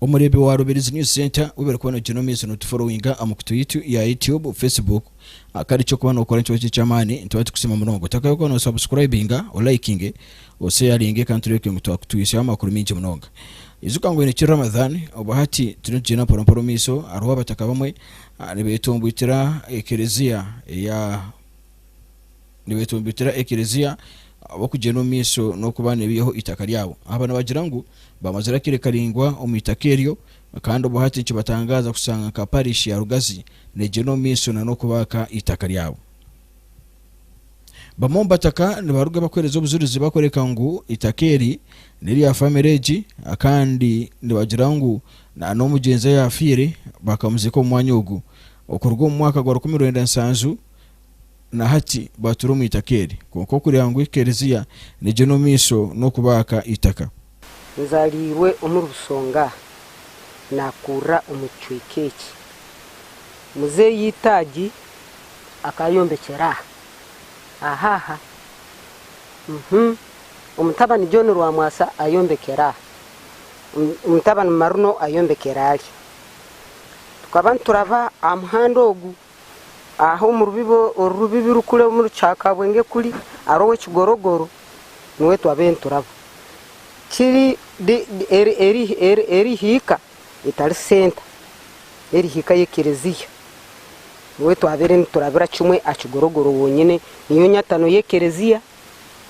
Omureebi wa Rubirizi News Centre webare kuba nogyenda omu maiso notuforowinga aha mikutu yaitu ya YouTube, Facebook kandi ekyokuba nokora nikiba kiri ekyamaani nituba nitukusiima munonga. Otakayoba kuba no subscribinga, olikinge, osheyaringe kandi tureebeke ngu twakutuhisaho amakuru maingi munonga. Ijuka ngu ekiri Ramadhan obwa hati turiyo nitugyenda mpora mpora omu maiso hariho abataka bamwe nibetomboitera ekereziya eya nibetomboitera ekereziya ahabw'okugyenda omu maisho n'okuba nebiihaho eitaka ryabo. Aba nibagira ngu bamazire akaire karaingwa omu itaka eryo kandi obwa hati nikibatangaaza kushanga nka parish ya Rugazi negyenda omu maisho na n'okubaaka eitaka ryabo. Bamwe omu bataka nibaruga bakuheereza obujurizi bakworeka ngu eitaka eri n'erya famire egi kandi nibagira ngu na n'omugyenzi ayaafiire bakamuziika omu mwanya ogu okuruga omu mwaka gwa 1970. Na hati batuura omu itaka eri, kwonka okureeba ngu ekereziya negyenda omu maisho n'okubaaka eitaka. Nzariirwe omuri Busonga, nakurira omu kicweka eki. Muzeeyi Itaagi akayombekyera aha, aha aha, uhmm, omutabani John Rwamwasa ayombekera aha, omutabani Maruno ayombekera arya. Tukaba nituraba aha muhanda ogu. Aha omu rubibi orubibi rukuri omuri Kyakabwenge kuri hariho ow'ekigorogoro niwe twabaire nituraba. Kiri eri hiika etari senta, eri hiika y'ekereziya niwe twabaire niturabira kimwe aha kigorogoro wonyine niyo nyatano y'ekereziya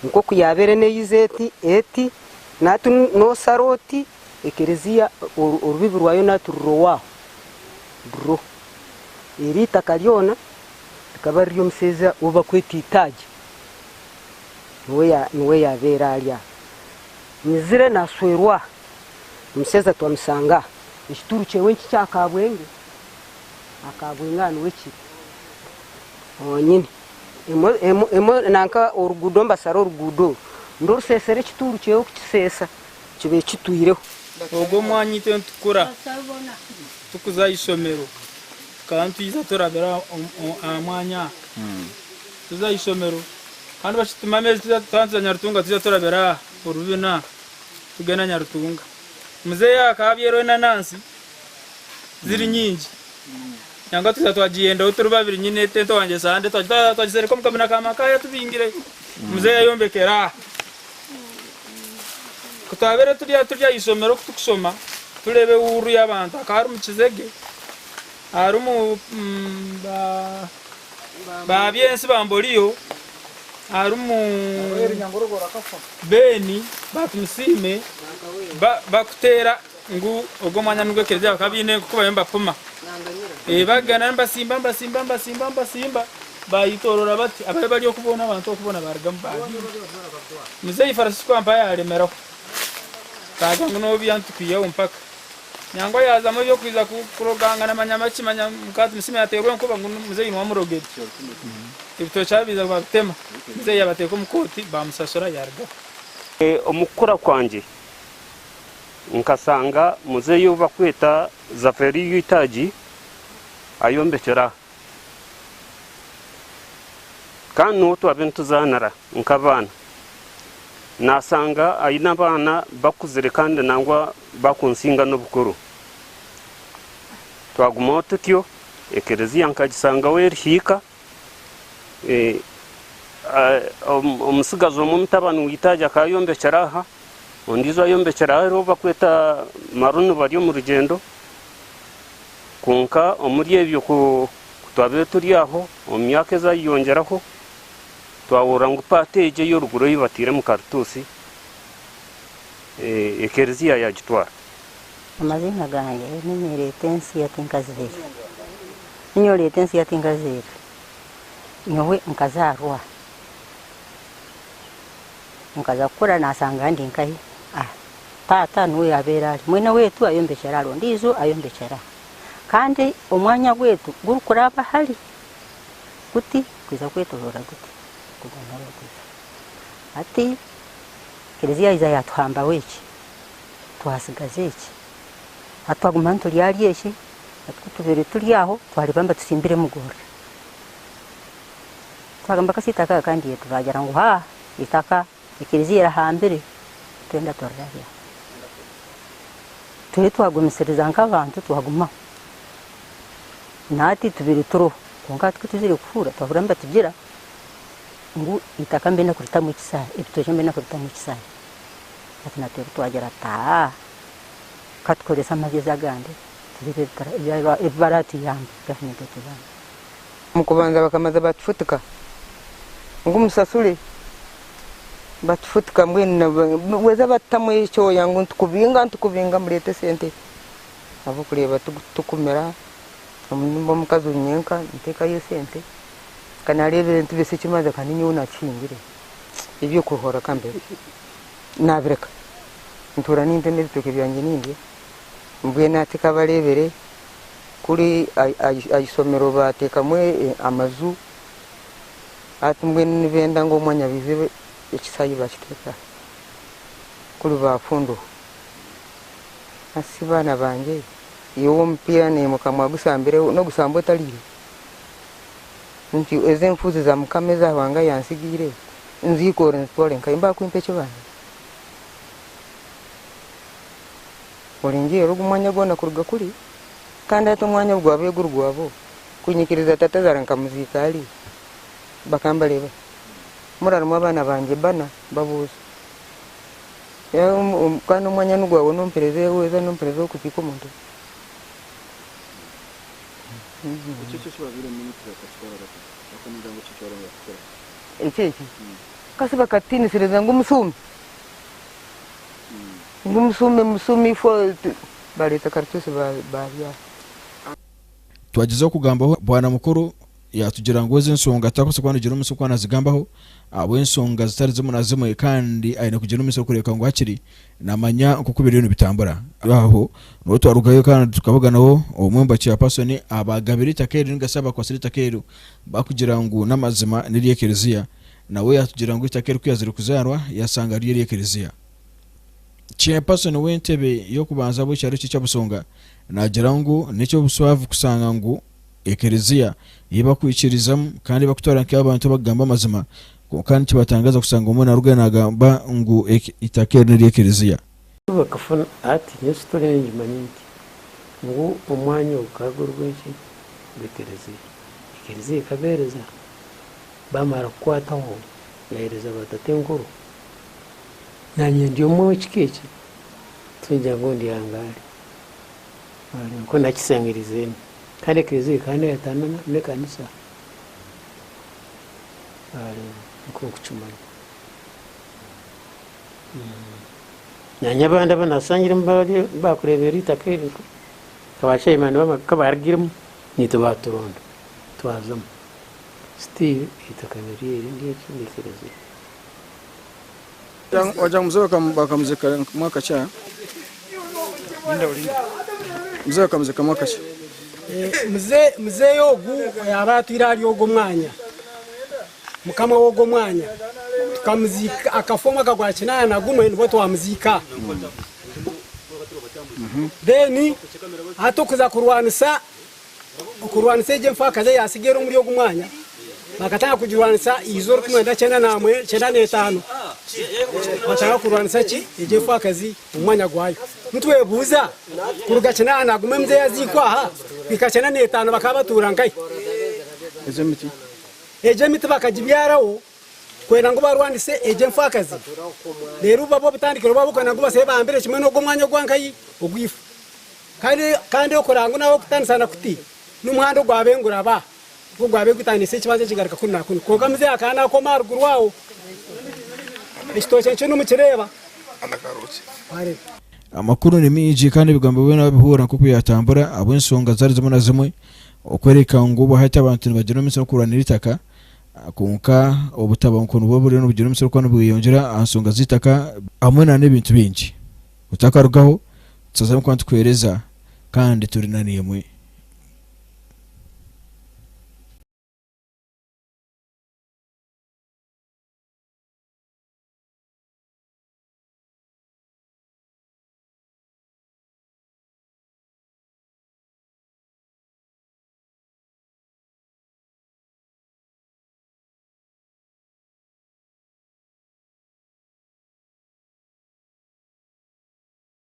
nk'oku yaabaire neija eti eti nahati noshara oti ekereziya orubibi rwayo nahati ruri owaaho ruriho. Eri eitaka ryona rikaba riri omushaija ou barikweta Itaagi, niwe yaabaire ari aha. Nyizire naashwerwa aha, omushaija twamushanga aha. Ekituuru kyewe nki kya Kabwenge, aha Kabwenge aha niwe kiri honyine. Nanka oruguudo nibashara oruguudo oru, ndorusheesera ekituuru kyewe kukiseesa kibe kitwireho. Ogwo omwanya itwe nitukura tukuza aha ishomero tukaba nitwiza turabira aha mwanya aha tuza aha ishomero kandi bakituma ameezi twaba nituza Nyarutunga twija turabira aha orubina aha tugenda Nyarutunga. Muzeeyi akaba abyirwe enanansi ziri nyingi nangwa twija twagiyendaho turi babiri nyine tente wangye Sande twagisereka omu kabina ka Makaya tubingire muzeeyi ayombekera aha. Ku twabaire turi turi aha ishomero ku turikushoma tureeba ehururu y'abantu hakaba harimu Kizege, harimu ba Byensi ba Mboriyo, harimu Ben ba Tumusiime bakuteera ngu ogu omwanya nigw'ekereziya bakaba baine nk'oku bariyo nibapima. Bagenda nibasimba nibasimba nibasimba nibasimba bayetoorora bati ababe bari oku boona abantu oku boona barugamu bagiire. Muzeeyi Francisco Ampaye yaremeraho yaagira ngu nobiiha nitukwihaho mpaka. Nangwa yaazamu eby'okwija kurogangana manya maki manya muka Tumusiime yateerwa enkuba ngu muzeeyi niwe amurogire. Ebitookye abiiza babitema muzeeyi yabateeka omu kooti bamusasura yarugaho. Omu kukura kwangye nkasanga muzeeyi ou bakweta Zaferiyo Itaagi ayombekire aha. Kandi niwe twabaire nituzaanira nk'abaana. Naasanga aine abaana bakuzire kandi nangwa bakunsinga n'obukuru. Twagumaho tutyo, ekereziya nkagisangaho eri hiika. Omutsigazi omwe mutabani w'eitaagi akaba ayombekyire aha, ondiijo ayombekyire aha ou barikweta Maruni bari omu rugyendo. Kwonka omuri ebyo ku twabaire turi aho, omu myaka ezayeyongyeraho, twahurira ngu paati egyo ey'oruguru ei bataire omu karituusi, ekereziya yaagitwara. Amaziina gangye ninyereeta ensi ya Tinkaziire. Ninyoreeta ensi ya Tinkaziire. Nyowe nkazaarwa, nkaza kukura naashanga ndi nkahi? Aha. Taata niwe yaabaire ari. Mwene waitu ayombekyere ahari ondiijo ayombekyere aha. Kandi omwanya gwaitu gurikuraba hari guti gwija kwetoroora guti kuguma gwija. Hati Ekereziya yaija yaatuhambaho eki, twatsigaza eki. Hati twaguma nituri ahari eki, hati ku tubaire turi aho twareeba nibatutsimbira emigorora. Twagamba kasi eitaka aka ndyetwa, baagira ngu haa eitaka. Ekereziya erahambire twena turirarya. Twebwe twagumisiriza nk'abantu twagumaho. Na hati tubaire turiho kwonka hati ku tuzire kuhurira twahurira nibatugira ngu eitaka mbenda kuritamu ekisaayi, ebitookye mbenda kubitamu ekisaayi. Hati natwebwe twagira tuti aa katukorese amagyezi agandi tureebe ebi baratuyambe gavumenti etuyambe. Omu kubanza bakamaza batufutika ngu musasure, batufutika mbwenu weeza batutamu ekyoya ngu nitukubinga nitukubinga mureete esente ahabw'okureeba tukumira nimba omukazi nyenka nteekayo esente ka naareebire nti bisi ekimaze ka ninyowe naakihingire eby'okuhoora ka mbireke naabireka ntuura nintema ebitookye byangye nindya mbwenu hati ka bareebire Kuri aha ishomero baateekamu amaju, hati mbwenu nibenda ngu omwanya baije ekishaayi bakiteeke aha kuri baafunduho. Hati baana bangye, iwe omupiira naimuka mwagushambire n'ogushamba otariire? Nti ezi enfuuzi za Mukama ezi Ruhanga yantsigiire nzikoore nzitware nkahi? Baakumpa ekibanja? Oringiirira ogu mwanya gwona kuruga kuri, kandi hati omwanya ogu gwabaire guri gwabo, kunyikiriza tatazaara nkamuziika hari, bakambareeba. Muri harimu abaana bangye bana b'aboojo. Kandi omwanya nigwawe nompereza weeza nompereza ow'okuziika omuntu. Eki eki? Kasi bakatutiinisiriza ngu mushuume. Ngu musuume musuume ifo bareeta karituusi baabyara. Twagyezaho kugambaho Bwana Mukuru yatugira ngu ezi ensonga takubaasa kuba nagira omutsyo kuba nazigambaho ahabw'ensonga zitari zimwe na zimwe kandi aine kugira omutsyo kureebeka ngu hakiri namanya nk'oku biriyo nibitambura. Aho niho twarugayo kandi tukabuganaho omwe omu ba chairperson abagabire eitaka eri ninga shi abakwatsire eitaka eryo bakugira ngu n'amazima n'ery'ekereziya nawe yatugira ngu eitaka eri kuyazire kuzaarwa yasanga riri ery'ekereziya. Chairperson w'entebe y'okubanza ab'ekyaro eki ekya Busonga naagira ngu n'eky'obuswavu kushanga ngu ekereziya ei bakwikirizamu kandi ei bakutwara nk'ey'abantu abakugamba amazima kwonka nikibatangaza kushanga omwe narugayo nagamba ngu eitaka eri n'ery'ekereziya. Bakafuna ati nyowe story ningimanya nti ngu omwanya ogu gukaba guri gw'enki? Gw'ekereziya. Ekereziya ekabeereza bamara kukwataho yaheereza baatatenkuru. Naanye ndi omwe ow'ekika eki, tingira ngu ndi hangahari. Nikwo nakisangirize kandi ekereziya ekaba neyetana n'ekanisa, nikwo nkukimanya. Naanye abandi abu nasangiremu bakureeberera eitaka eri nka ba chairman b'amaka ku baarugiremu, naitwe baaturonda twazamu. Still eitaka niryo eri ery'eki n'ekereziya. Wagira ngu mzee bakamuzika mwaka ki aha? Mzee bakamuzika mwaka ki? Muzeeyi ogu yaaba atwire ahari ogwo mwanya, mukama w'ogwo mwanya, tukamuziika akafa omwaka gwa 81 nibwo twamuziika. Then hati okuza kurwanisa Okurwanisa egyo enfaakazi eyaatsigaire omuri ogu mwanya, bakatandika kugirwanisa eizooba orikumwenda 95. Batandika kurwanisa ki? Egyo enfaakazi omu mwanya gwayo. Nitwebuuza, kuruga 81 muzeeyi aziikwa aha, kuhika 95 bakaba batuura nkahi? Egyo emiti bakagibyaraho kwenda ngu barwanise egyo enfaakazi. Reero bubaba obutandikiro bwabo kwenda ngu basabe bahambire kimwe n'ogwo mwanya ogwa nkahi? Ogw'ifu. Kandi okuranga ngu n'ah'okutaanisa na kuti, n'omuhanda ogwabaire niguraba, nigwo gwabaire gutaaniise ekibanja kigaruka kunu na kunu. Kwonka muzeeyi akaba naakoma aha ruguru aho, ekitookye nikyo nimukireeba. Amakuru ni maingi kandi ebigambo byona wabihurira nk'oku byatambura ahabw'enshonga zitari zimwe na zimwe okworeka ngu obwahati abantu nibagira omutsyo gw'okurwanira eitaka kwonka obutabanguko nibwo buriyo nibugira omutsyo gw'okuba nibweyongyera aha nshonga z'eitaka hamwe n'ebintu bingi. Otakarugaho, Tusazeemu kuba nitukuheereza kandi turi na naimwe.